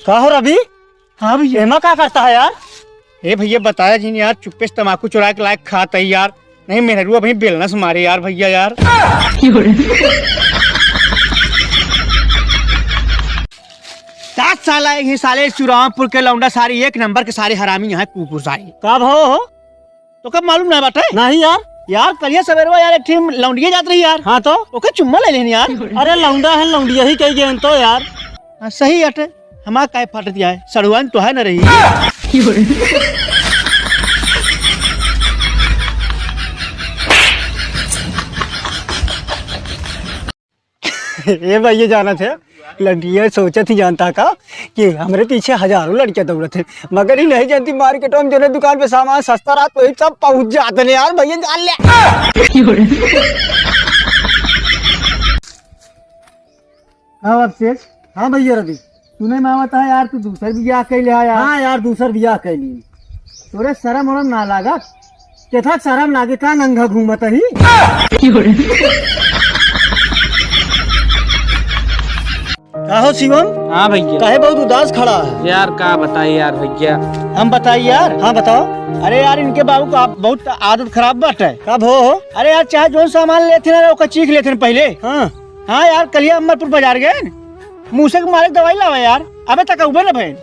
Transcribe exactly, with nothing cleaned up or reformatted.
का हो रवि? हाँ भैया। एमा का करता है यार? ए भैया, बताया जिन यार, चुप्पे से तमाकू चुरा के लाके खात है यार। नहीं, मेहरुआ भाई बेलना से मारे यार, भैया यार। सात साल आए हैं साले, सुरामपुर के लौंडा सारे एक नंबर के सारे हरामी यहाँ कुकुर सारे। का भाव हो? तो कब मालूम ना बाटे? नहीं यार। यार, कलिया सवेरवा यार, एक ठे लौंडिया जात रही यार। हाँ तो? ओके चुम्मा ले लेनी यार। अरे लौंडा है, लौंडिया ही कही गए तो यार। हाँ, सही अटे। हमार काहे फाटत जाए? सड़ुआन तो है न रही। ए भाई, ये जानत है, लड़िया सोचत ही जानता का कि हमरे पीछे हजारों लड़कियां दौड़त हैं, मगर ही नहीं जानती मार्केटों में जौने दुकान पे सामान सस्ता रहत वही सब पहुंच जाते हैं यार। भैया जान ले। हाँ अभिषेक। हाँ भैया रवि। सुने में आवत है यार, तू दूसर बियाह कैले है यार। हाँ यार, दूसर बियाह कैली। तोरे शरम वरम ना लागत? केथा शरम लागे का, नंगा घूमत ही? का हो शिवम? हाँ भैया। काहे बहुत उदास खड़ा है? यार का बताई यार भैया। हम बताई यार? हाँ बताओ। अरे यार, इनके बाबू का बहुत आदत खराब बाटे। कब हो? अरे यार, चाहे जौन सामान लेते ना, ओकर चीख लेते हैं पहले। हाँ। हाँ यार, कलिया अमरपुर बाजार गए, मूसे के मालिक दवाई लावा यार, अबे तक उबे न भइल।